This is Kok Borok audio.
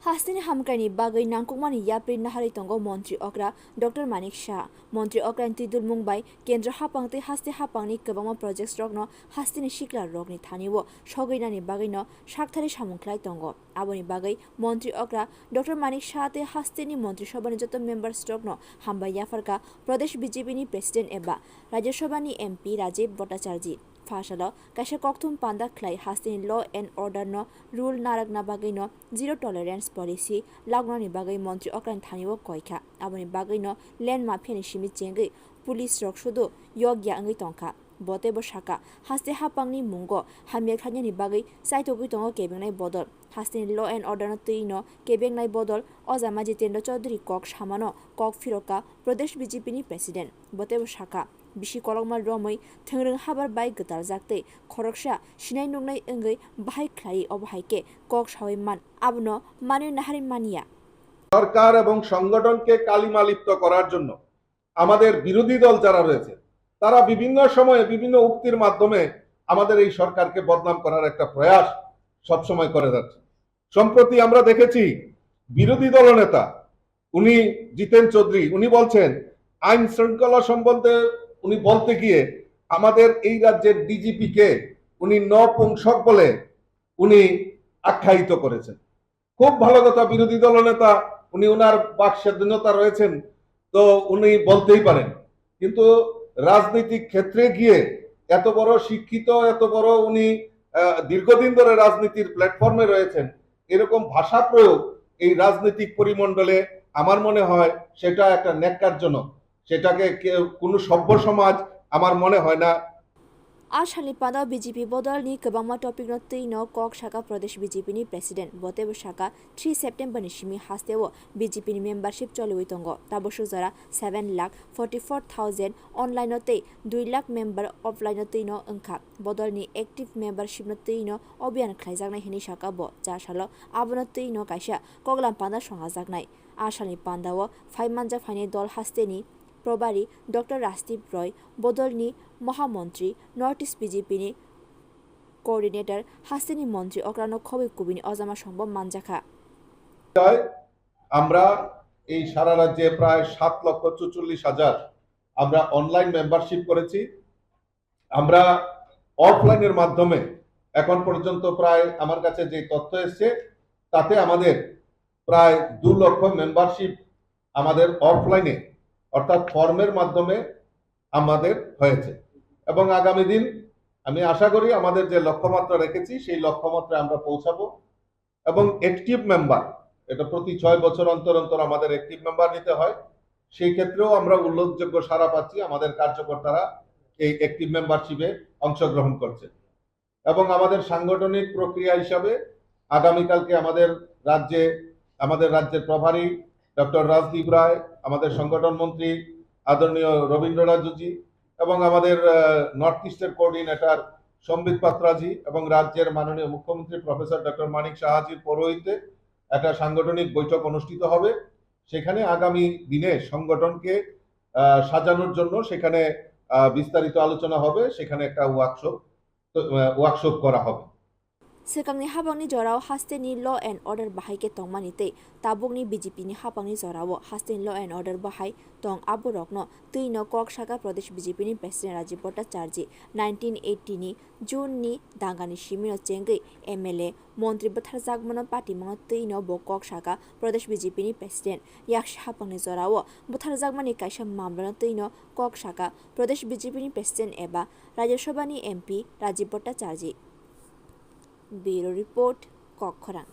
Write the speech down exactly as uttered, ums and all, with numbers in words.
Hasteni hamkraini bagwi nangkukmani yapri naharwi tongo Montri Okra Doctor Manik Saha. Montri Okrani twidulmung bai kendro haphang tei haste haphangni kwbangma projects rokno hasteni sikla rokni thanio sogwinani bagwino sakthari samung khlai tongo. Aboni bagwi Montri Okra Doctor Manik Saha tei hasteni Montri Sobhani joto members rokno hambai yapharkha Pradesh B J P ni President eba Rajya Sabhani M P Rajiv Bhattacharjee. Pha salo kaisa kokthum panda khlai hasteni law and order no rule narwkna bagwino zero tolerance policy lagunani bagwi Montri Okrani thanio koikha. Aboni bagwino land mafia ni simi chengwi police rok sudu yokya wngwi tongkha. Bo teibo sakha, haste haphangni mungo hamya khlainani bagwi chaitogwi tongo kebengnai bodol. Hasteni law and order no twi no kebengnai bodol Ojama Jitendra Chaudhary kok samano kok phirokha Pradesh B J P ni President. Bo teibo sakha, bisi kolokma romwi thwngrwng habar bai gwtaljak tei khoroksa sinai nuknai wngwi bahai khlai, obo hai khe kok sawi man, abono manwi naharwi manya. সরকার এবং সংগঠনকে কালিমালিপ্ত করার জন্য আমাদের বিরোধী দল যারা রয়েছে, তারা বিভিন্ন সময়ে বিভিন্ন উক্তির মাধ্যমে আমাদের এই সরকারকে বদনাম করার একটা প্রয়াস সবসময় করে যাচ্ছে। সম্প্রতি আমরা দেখেছি বিরোধী দলনেতা উনি জিতেন চৌধুরী, উনি বলছেন আইন শৃঙ্খলা সম্বন্ধে উনি বলতে গিয়ে আমাদের এই রাজ্যের ডিজিপি কে উনি নপুংসক বলে উনি আখ্যায়িত করেছেন। খুব ভালো কথা, বিরোধী দলনেতা উনি ওনার বাক স্বাধীনতা রয়েছেন, তো উনি বলতেই পারেন। কিন্তু রাজনৈতিক ক্ষেত্রে গিয়ে এত বড় শিক্ষিত, এত বড় উনি, আহ, দীর্ঘদিন ধরে রাজনীতির প্ল্যাটফর্মে রয়েছেন, এরকম ভাষা প্রয়োগ এই রাজনৈতিক পরিমণ্ডলে আমার মনে হয় সেটা একটা ন্যাক্কারজনক, সেটাকে কেউ, কোনো সভ্য সমাজ আমার মনে হয় না। A salni panda B J P bodolni kwbangma topic no twi no kok sakha Pradesh B J P ni President, bo teibo sakha three September ni simi hasteo B J P ni membership choliwi tongo. Tabuk suk jora seven lakh forty four thousand online no tei dui lakh member offline no twi no wngkha. Bodolni active membership no twi no obiyan khlaijaknai hinwi sakha bo, cha salo abono twi no kaisa koklam panda songhajaknai. A salni pandao phai manjak phainai dol hasteni Probari Doctor Rajdeep Roy, bodolni Mohamontri, North East B J P ni Coordinator, hasteni Montri Okrano khobwi kubini ojama songbo manjakha. আমরা এই সারা রাজ্যে প্রায় সাত লক্ষ চুচল্লিশ হাজার আমরা online membership করেছি। আমরা অফলাইনের মাধ্যমে এখন পর্যন্ত প্রায়, আমার কাছে যে তথ্য এসছে, তাতে আমাদের প্রায় দু লক্ষ মেম্বারশিপ আমাদের অফলাইনে, অর্থাৎ ফর্মের মাধ্যমে আমাদের হয়েছে। এবং আগামী দিন আমি আশা করি আমাদের যে লক্ষ্যমাত্রা রেখেছি, সেই লক্ষ্যমাত্রায় আমরা পৌঁছাবো। এবং অ্যাক্টিভ মেম্বার, এটা প্রতি ছয় বছর অন্তর অন্তর আমাদের অ্যাক্টিভ মেম্বার নিতে হয়, সেই ক্ষেত্রেও আমরা উল্লেখযোগ্য সাড়া পাচ্ছি, আমাদের কার্যকর্তারা এই অ্যাক্টিভ মেম্বারশিপে অংশগ্রহণ করছে। এবং আমাদের সাংগঠনিক প্রক্রিয়া হিসাবে আগামীকালকে আমাদের রাজ্যে, আমাদের রাজ্যের প্রভারী ডক্টর রাজদীপ রায়, আমাদের সংগঠন মন্ত্রী আদরণীয় রবীন্দ্র রাজুজি এবং আমাদের, আহ, নর্থ ইস্টের কোঅর্ডিনেটর সম্বিত পাত্রাজি এবং রাজ্যের মাননীয় মুখ্যমন্ত্রী প্রফেসর ডক্টর মানিক সাহাজির পৌরোহিত্যে একটা সাংগঠনিক বৈঠক অনুষ্ঠিত হবে। সেখানে আগামী দিনে সংগঠনকে, আহ, সাজানোর জন্য সেখানে, আহ, বিস্তারিত আলোচনা হবে, সেখানে একটা ওয়ার্কশপ, আহ, ওয়ার্কশপ করা হবে। Swkangni habangni jorao hasteni law and order bahai khe tongmani tei tabukni B J P ni habangni jorao hasteni law and order bahai tong aborokno twi no kok sakha Pradesh B J P ni President Rajib Bhattacharjee. Nineteen eighty ni June ni dangani simino chengwi M L A, montri bwtharjakmano patimano twi no bo kok sakha Pradesh B J P ni President. Yaksa habangni jorao bwtharjakmani kaisa mamlano twi no kok sakha Pradesh B J P ni President eba Rajya Sabha ni M P Rajib Bhattacharjee. Bureau Report, Kokkhorang.